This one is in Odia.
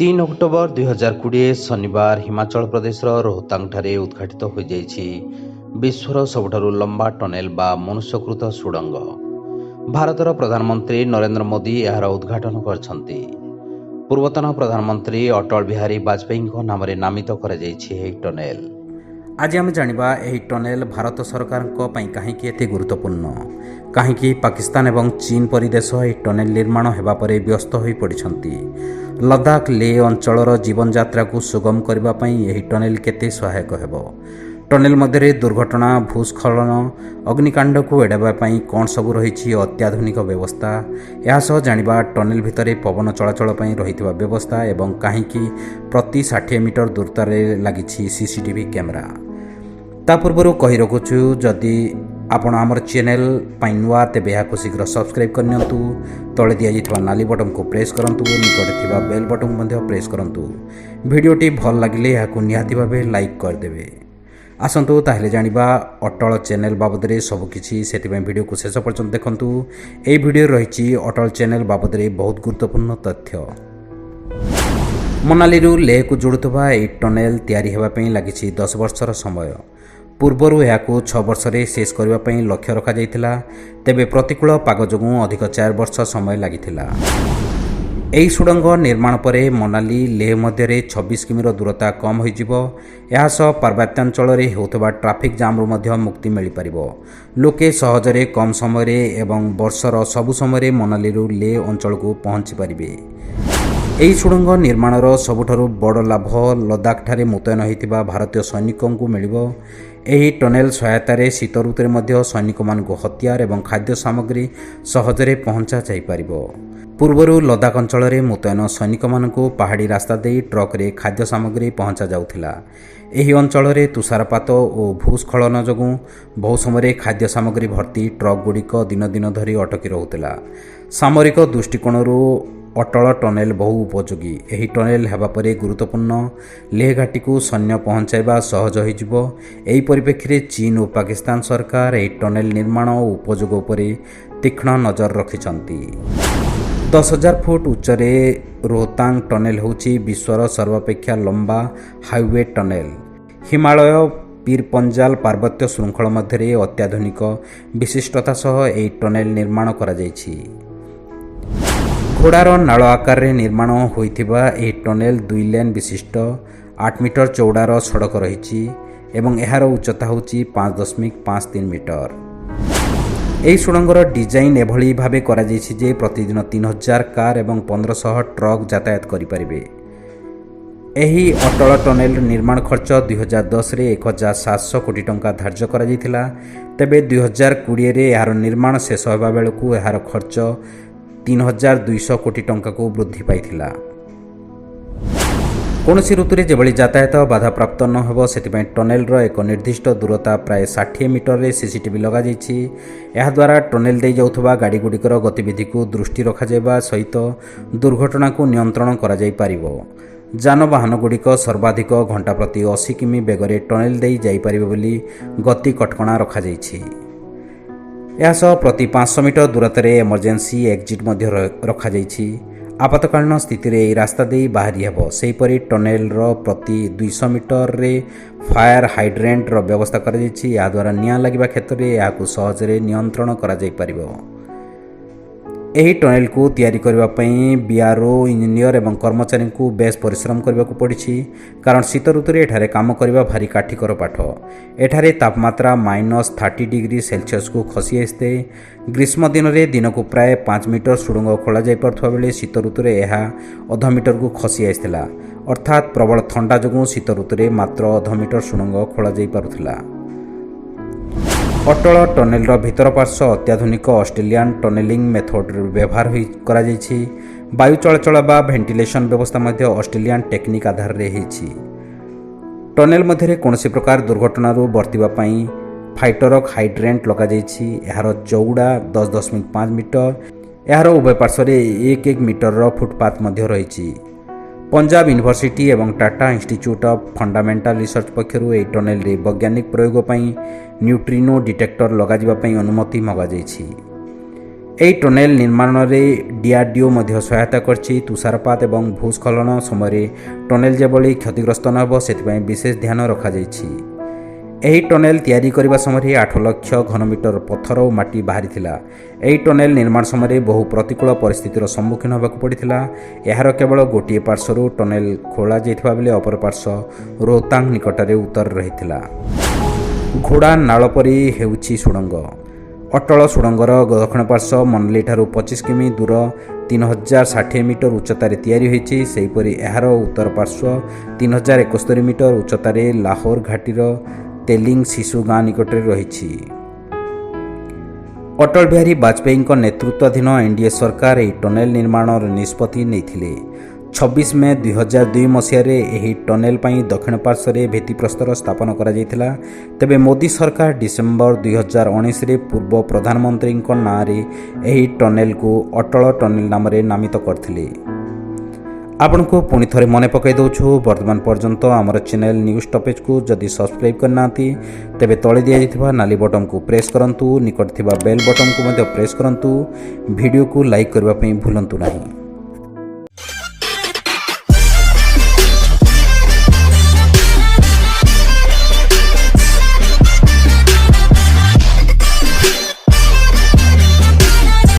3 ଅକ୍ଟୋବର 2020 ଶନିବାର ହିମାଚଳ ପ୍ରଦେଶର ରୋହତାଙ୍ଗଠାରେ ଉଦ୍ଘାଟିତ ହୋଇଯାଇଛି ବିଶ୍ୱର ସବୁଠାରୁ ଲମ୍ବା ଟନେଲ ବା ମନୁଷ୍ୟକୃତ ସୁଡ଼ଙ୍ଗ। ଭାରତର ପ୍ରଧାନମନ୍ତ୍ରୀ ନରେନ୍ଦ୍ର ମୋଦି ଏହାର ଉଦ୍ଘାଟନ କରିଛନ୍ତି। ପୂର୍ବତନ ପ୍ରଧାନମନ୍ତ୍ରୀ ଅଟଳ ବିହାରୀ ବାଜପେୟୀଙ୍କ ନାମରେ ନାମିତ କରାଯାଇଛି ଏହି ଟନେଲ। ଆଜି ଆମେ ଜାଣିବା, ଏହି ଟନେଲ ଭାରତ ସରକାରଙ୍କ ପାଇଁ କାହିଁକି ଏତେ ଗୁରୁତ୍ୱପୂର୍ଣ୍ଣ, କାହିଁକି ପାକିସ୍ତାନ ଏବଂ ଚୀନ ପରି ଦେଶ ଏହି ଟନେଲ ନିର୍ମାଣ ହେବା ପରେ ବ୍ୟସ୍ତ ହୋଇପଡ଼ିଛନ୍ତି, ଲଦାଖ ଲେ ଅଞ୍ଚଳର ଜୀବନଯାତ୍ରାକୁ ସୁଗମ କରିବା ପାଇଁ ଏହି ଟନେଲ କେତେ ସହାୟକ ହେବ, ଟନେଲ ମଧ୍ୟରେ ଦୁର୍ଘଟଣା, ଭୂସ୍ଖଳନ, ଅଗ୍ନିକାଣ୍ଡକୁ ଏଡ଼ାଇବା ପାଇଁ କ'ଣ ସବୁ ରହିଛି ଅତ୍ୟାଧୁନିକ ବ୍ୟବସ୍ଥା। ଏହା ସହ ଜାଣିବା ଟନେଲ ଭିତରେ ପବନ ଚଳାଚଳ ପାଇଁ ରହିଥିବା ବ୍ୟବସ୍ଥା ଏବଂ କାହିଁକି ପ୍ରତି 60 ମିଟର ଦୂରତାରେ ଲାଗିଛି ସିସିଟିଭି କ୍ୟାମେରା। ତା ପୂର୍ବରୁ କହି ରଖୁଛୁ, ଯଦି ଆପଣ ଆମର ଚ୍ୟାନେଲ ପାଇଁ ନୂଆ, ତେବେ ଏହାକୁ ଶୀଘ୍ର ସବସ୍କ୍ରାଇବ୍ କରିନିଅନ୍ତୁ। ତଳେ ଦିଆଯାଇଥିବା ନାଲି ବଟନକୁ ପ୍ରେସ୍ କରନ୍ତୁ। ନିକଟରେ ଥିବା ବେଲ୍ ବଟନକୁ ମଧ୍ୟ ପ୍ରେସ୍ କରନ୍ତୁ। ଭିଡ଼ିଓଟି ଭଲ ଲାଗିଲେ ଏହାକୁ ନିହାତି ଭାବେ ଲାଇକ୍ କରିଦେବେ। ଆସନ୍ତୁ ତାହେଲେ ଜାଣିବା ଅଟଳ ଚ୍ୟାନେଲ ବାବଦରେ ସବୁକିଛି। ସେଥିପାଇଁ ଭିଡ଼ିଓକୁ ଶେଷ ପର୍ଯ୍ୟନ୍ତ ଦେଖନ୍ତୁ। ଏହି ଭିଡ଼ିଓରେ ରହିଛି ଅଟଳ ଚ୍ୟାନେଲ ବାବଦରେ ବହୁତ ଗୁରୁତ୍ୱପୂର୍ଣ୍ଣ ତଥ୍ୟ। ମନାଲିରୁ ଲେହକୁ ଯୋଡ଼ୁଥିବା ଏହି ଟନେଲ ତିଆରି ହେବା ପାଇଁ ଲାଗିଛି 10 ବର୍ଷର ସମୟ। ପୂର୍ବରୁ ଏହାକୁ 6 ବର୍ଷରେ ଶେଷ କରିବା ପାଇଁ ଲକ୍ଷ୍ୟ ରଖାଯାଇଥିଲା। ତେବେ ପ୍ରତିକୂଳ ପାଗ ଯୋଗୁଁ ଅଧିକ 4 ବର୍ଷ ସମୟ ଲାଗିଥିଲା। ଏହି ସୁଡ଼ଙ୍ଗ ନିର୍ମାଣ ପରେ ମନାଲି ଲେହ ମଧ୍ୟରେ 26 କିମିର ଦୂରତା କମ୍ ହୋଇଯିବ। ଏହାସହ ପାର୍ବତ୍ୟାଞ୍ଚଳରେ ହେଉଥିବା ଟ୍ରାଫିକ୍ ଜାମ୍ରୁ ମଧ୍ୟ ମୁକ୍ତି ମିଳିପାରିବ। ଲୋକେ ସହଜରେ, କମ୍ ସମୟରେ ଏବଂ ବର୍ଷର ସବୁ ସମୟରେ ମନାଲିରୁ ଲେହ ଅଞ୍ଚଳକୁ ପହଞ୍ଚି ପାରିବେ। ଏହି ସୁଡ଼ଙ୍ଗ ନିର୍ମାଣର ସବୁଠାରୁ ବଡ଼ ଲାଭ ଲଦାଖଠାରେ ମୁତୟନ ହୋଇଥିବା ଭାରତୀୟ ସୈନିକଙ୍କୁ ମିଳିବ। ଏହି ଟନେଲ ସହାୟତାରେ ଶୀତ ଋତୁରେ ମଧ୍ୟ ସୈନିକମାନଙ୍କୁ ହତିଆର ଏବଂ ଖାଦ୍ୟ ସାମଗ୍ରୀ ସହଜରେ ପହଞ୍ଚା ଯାଇପାରିବ। ପୂର୍ବରୁ ଲଦାଖ ଅଞ୍ଚଳରେ ମୁତୟନ ସୈନିକମାନଙ୍କୁ ପାହାଡ଼ି ରାସ୍ତା ଦେଇ ଟ୍ରକରେ ଖାଦ୍ୟ ସାମଗ୍ରୀ ପହଞ୍ଚା ଯାଉଥିଲା। ଏହି ଅଞ୍ଚଳରେ ତୁଷାରପାତ ଓ ଭୂସ୍ଖଳନ ଯୋଗୁଁ ବହୁ ସମୟରେ ଖାଦ୍ୟ ସାମଗ୍ରୀ ଭର୍ତ୍ତି ଟ୍ରକଗୁଡ଼ିକ ଦିନ ଦିନ ଧରି ଅଟକି ରହୁଥିଲା। ସାମରିକ ଦୃଷ୍ଟିକୋଣରୁ ଅଟଳ ଟନେଲ ବହୁ ଉପଯୋଗୀ। ଏହି ଟନେଲ ହେବା ପରେ ଗୁରୁତ୍ୱପୂର୍ଣ୍ଣ ଲେହ ଘାଟିକୁ ସୈନ୍ୟ ପହଞ୍ଚାଇବା ସହଜ ହୋଇଯିବ। ଏହି ପରିପ୍ରେକ୍ଷୀରେ ଚୀନ ଓ ପାକିସ୍ତାନ ସରକାର ଏହି ଟନେଲ ନିର୍ମାଣ ଓ ଉପଯୋଗ ଉପରେ ତୀକ୍ଷ୍ଣ ନଜର ରଖିଛନ୍ତି। 10,000 ଫୁଟ ଉଚ୍ଚରେ ରୋହତାଙ୍ଗ ଟନେଲ ହେଉଛି ବିଶ୍ୱର ସର୍ବାପେକ୍ଷା ଲମ୍ବା ହାଇୱେ ଟନେଲ। ହିମାଳୟ ପୀର ପଞ୍ଜାଲ ପାର୍ବତ୍ୟ ଶୃଙ୍ଖଳ ମଧ୍ୟରେ ଅତ୍ୟାଧୁନିକ ବିଶିଷ୍ଟତା ସହ ଏହି ଟନେଲ ନିର୍ମାଣ କରାଯାଇଛି। ଘୋଡ଼ାର ନାଳ ଆକାରରେ ନିର୍ମାଣ ହୋଇଥିବା ଏହି ଟନେଲ ଦୁଇ ଲେନ୍ ବିଶିଷ୍ଟ 8 ମିଟର ଚଉଡ଼ାର ସଡ଼କ ରହିଛି ଏବଂ ଏହାର ଉଚ୍ଚତା ହେଉଛି 5.53 ମିଟର। ଏହି ସୁଡ଼ଙ୍ଗର ଡିଜାଇନ୍ ଏଭଳି ଭାବେ କରାଯାଇଛି ଯେ ପ୍ରତିଦିନ 3000 କାର୍ ଏବଂ 1500 ଟ୍ରକ୍ ଯାତାୟାତ କରିପାରିବେ। ଏହି ଅଟଳ ଟନେଲ ନିର୍ମାଣ ଖର୍ଚ୍ଚ 2010ରେ 1700 କୋଟି ଟଙ୍କା ଧାର୍ଯ୍ୟ କରାଯାଇଥିଲା। ତେବେ 2020ରେ ଏହାର ନିର୍ମାଣ ଶେଷ ହେବା ବେଳକୁ ଏହାର ଖର୍ଚ୍ଚ 3200 କୋଟି ଟଙ୍କାକୁ ବୃଦ୍ଧି ପାଇଥିଲା। କୌଣସି ଋତୁରେ ଯେଭଳି ଯାତାୟାତ ବାଧାପ୍ରାପ୍ତ ନ ହେବ, ସେଥିପାଇଁ ଟନେଲର ଏକ ନିର୍ଦ୍ଦିଷ୍ଟ ଦୂରତା ପ୍ରାୟ 60 ମିଟରରେ ସିସିଟିଭି ଲଗାଯାଇଛି। ଏହାଦ୍ୱାରା ଟନେଲ ଦେଇ ଯାଉଥିବା ଗାଡ଼ିଗୁଡ଼ିକର ଗତିବିଧିକୁ ଦୃଷ୍ଟି ରଖାଯିବା ସହିତ ଦୁର୍ଘଟଣାକୁ ନିୟନ୍ତ୍ରଣ କରାଯାଇପାରିବ। ଯାନବାହନଗୁଡ଼ିକ ସର୍ବାଧିକ ଘଣ୍ଟା ପ୍ରତି 80 କିମି ବେଗରେ ଟନେଲ ଦେଇ ଯାଇପାରିବେ ବୋଲି ଗତି କଟକଣା ରଖାଯାଇଛି। ଏହାସହ ପ୍ରତି 500 ମିଟର ଦୂରତାରେ ଏମର୍ଜେନ୍ସି ଏକ୍ଜିଟ୍ ମଧ୍ୟ ରଖାଯାଇଛି। ଆପାତକାଳୀନ ସ୍ଥିତିରେ ଏହି ରାସ୍ତା ଦେଇ ବାହାରି ହେବ। ସେହିପରି ଟନେଲର ପ୍ରତି 200 ମିଟରରେ ଫାୟାର ହାଇଡ୍ରେଣ୍ଟର ବ୍ୟବସ୍ଥା କରାଯାଇଛି। ଏହାଦ୍ୱାରା ନିଆଁ ଲାଗିବା କ୍ଷେତ୍ରରେ ଏହାକୁ ସହଜରେ ନିୟନ୍ତ୍ରଣ କରାଯାଇପାରିବ। ଏହି ଟନେଲକୁ ତିଆରି କରିବା ପାଇଁ ବିଆର୍ଓ ଇଞ୍ଜିନିୟର ଏବଂ କର୍ମଚାରୀଙ୍କୁ ବେଶ୍ ପରିଶ୍ରମ କରିବାକୁ ପଡ଼ିଛି, କାରଣ ଶୀତ ଋତୁରେ ଏଠାରେ କାମ କରିବା ଭାରି କାଠିକର ପାଠ। ଏଠାରେ ତାପମାତ୍ରା -30 ଡିଗ୍ରୀ ସେଲସିୟସକୁ ଖସି ଆସିଥାଏ। ଗ୍ରୀଷ୍ମ ଦିନରେ ଦିନକୁ ପ୍ରାୟ 5 ମିଟର ସୁଡ଼ଙ୍ଗ ଖୋଳାଯାଇପାରୁଥିବା ବେଳେ ଶୀତ ଋତୁରେ ଏହା ଅଧ ମିଟରକୁ ଖସି ଆସିଥିଲା। ଅର୍ଥାତ୍ ପ୍ରବଳ ଥଣ୍ଡା ଯୋଗୁଁ ଶୀତ ଋତୁରେ ମାତ୍ର ଅଧ ମିଟର ସୁଡ଼ଙ୍ଗ ଖୋଳାଯାଇପାରୁଥିଲା। ଅଟଳ ଟନେଲର ଭିତର ପାର୍ଶ୍ୱ ଅତ୍ୟାଧୁନିକ ଅଷ୍ଟ୍ରେଲିଆନ୍ ଟନେଲିଂ ମେଥଡ୍ ବ୍ୟବହାର ହୋଇ କରାଯାଇଛି। ବାୟୁ ଚଳାଚଳ ବା ଭେଣ୍ଟିଲେସନ୍ ବ୍ୟବସ୍ଥା ମଧ୍ୟ ଅଷ୍ଟ୍ରେଲିଆନ୍ ଟେକ୍ନିକ୍ ଆଧାରରେ ହେଇଛି। ଟନେଲ ମଧ୍ୟରେ କୌଣସି ପ୍ରକାର ଦୁର୍ଘଟଣାରୁ ବର୍ତ୍ତିବା ପାଇଁ ଫାୟାର ହାଇଡ୍ରେଣ୍ଟ ଲଗାଯାଇଛି। ଏହାର ଚଉଡ଼ା 10.5 ମିଟର। ଏହାର ଉଭୟ ପାର୍ଶ୍ୱରେ ଏକ ଏକ ମିଟରର ଫୁଟପାଥ ମଧ୍ୟ ରହିଛି। ପଞ୍ଜାବ ୟୁନିଭର୍ସିଟି ଏବଂ Tata institute of fundamental research ପକ୍ଷରୁ ଏହି ଟନେଲରେ ବୈଜ୍ଞାନିକ ପ୍ରୟୋଗ ପାଇଁ ନ୍ୟୁଟ୍ରିନୋ ଡିଟେକ୍ଟର ଲଗାଯିବା ପାଇଁ ଅନୁମତି ମଗାଯାଇଛି। ଏହି ଟନେଲ ନିର୍ମାଣରେ ଡିଆର୍ଡିଓ ମଧ୍ୟ ସହାୟତା କରିଛି। ତୁଷାରପାତ ଏବଂ ଭୂସ୍ଖଳନ ସମୟରେ ଟନେଲ ଯେଭଳି କ୍ଷତିଗ୍ରସ୍ତ ନ ହେବ, ସେଥିପାଇଁ ବିଶେଷ ଧ୍ୟାନ ରଖାଯାଇଛି। ଏହି ଟନେଲ ତିଆରି କରିବା ସମୟରେ 8 ଲକ୍ଷ ଘନମିଟର ପଥର ଓ ମାଟି ବାହାରିଥିଲା। ଏହି ଟନେଲ ନିର୍ମାଣ ସମୟରେ ବହୁ ପ୍ରତିକୂଳ ପରିସ୍ଥିତିର ସମ୍ମୁଖୀନ ହେବାକୁ ପଡ଼ିଥିଲା। ଏହାର କେବଳ ଗୋଟିଏ ପାର୍ଶ୍ୱରୁ ଟନେଲ ଖୋଳା ଯାଇଥିବା ବେଳେ ଅପର ପାର୍ଶ୍ୱ ରୋହତାଙ୍ଗ ନିକଟରେ ଉତ୍ତର ରହିଥିଲା। ଘୋଡ଼ା ନାଳ ପରି ହେଉଛି ସୁଡ଼ଙ୍ଗ। ଅଟଳ ସୁଡ଼ଙ୍ଗର ଦକ୍ଷିଣ ପାର୍ଶ୍ୱ ମନାଲିଠାରୁ 25 କିମି ଦୂର 3060 ମିଟର ଉଚ୍ଚତାରେ ତିଆରି ହୋଇଛି। ସେହିପରି ଏହାର ଉତ୍ତର ପାର୍ଶ୍ୱ 3071 ମିଟର ଉଚ୍ଚତାରେ ଲାହୋର ଘାଟିର ତେଲିଙ୍ଗ ଶିଶୁ ଗାଁ ନିକଟରେ ରହିଛି। ଅଟଳ ବିହାରୀ ବାଜପେୟୀଙ୍କ ନେତୃତ୍ୱାଧୀନ ଏନ୍ଡିଏ ସରକାର ଏହି ଟନେଲ ନିର୍ମାଣର ନିଷ୍ପତ୍ତି ନେଇଥିଲେ। 26 ମେ 2002 ମସିହାରେ ଏହି ଟନେଲ ପାଇଁ ଦକ୍ଷିଣ ପାର୍ଶ୍ୱରେ ଭିତ୍ତିପ୍ରସ୍ତର ସ୍ଥାପନ କରାଯାଇଥିଲା। ତେବେ ମୋଦି ସରକାର ଡିସେମ୍ବର 2019ରେ ପୂର୍ବ ପ୍ରଧାନମନ୍ତ୍ରୀଙ୍କ ନାଁରେ ଏହି ଟନେଲକୁ ଅଟଳ ଟନେଲ ନାମରେ ନାମିତ କରିଥିଲେ। ଆପଣଙ୍କୁ ପୁଣି ଥରେ ମନେ ପକାଇ ଦେଉଛୁ, ବର୍ତ୍ତମାନ ପର୍ଯ୍ୟନ୍ତ ଆମର ଚ୍ୟାନେଲ ନ୍ୟୁଜ୍ ଟପେଜକୁ ଯଦି ସବସ୍କ୍ରାଇବ୍ କରିନାହାନ୍ତି, ତେବେ ତଳେ ଦିଆଯାଇଥିବା ନାଲି ବଟନକୁ ପ୍ରେସ୍ କରନ୍ତୁ। ନିକଟରେ ଥିବା ବେଲ୍ ବଟନକୁ ମଧ୍ୟ ପ୍ରେସ୍ କରନ୍ତୁ। ଭିଡ଼ିଓକୁ ଲାଇକ୍ କରିବା ପାଇଁ ଭୁଲନ୍ତୁ ନାହିଁ।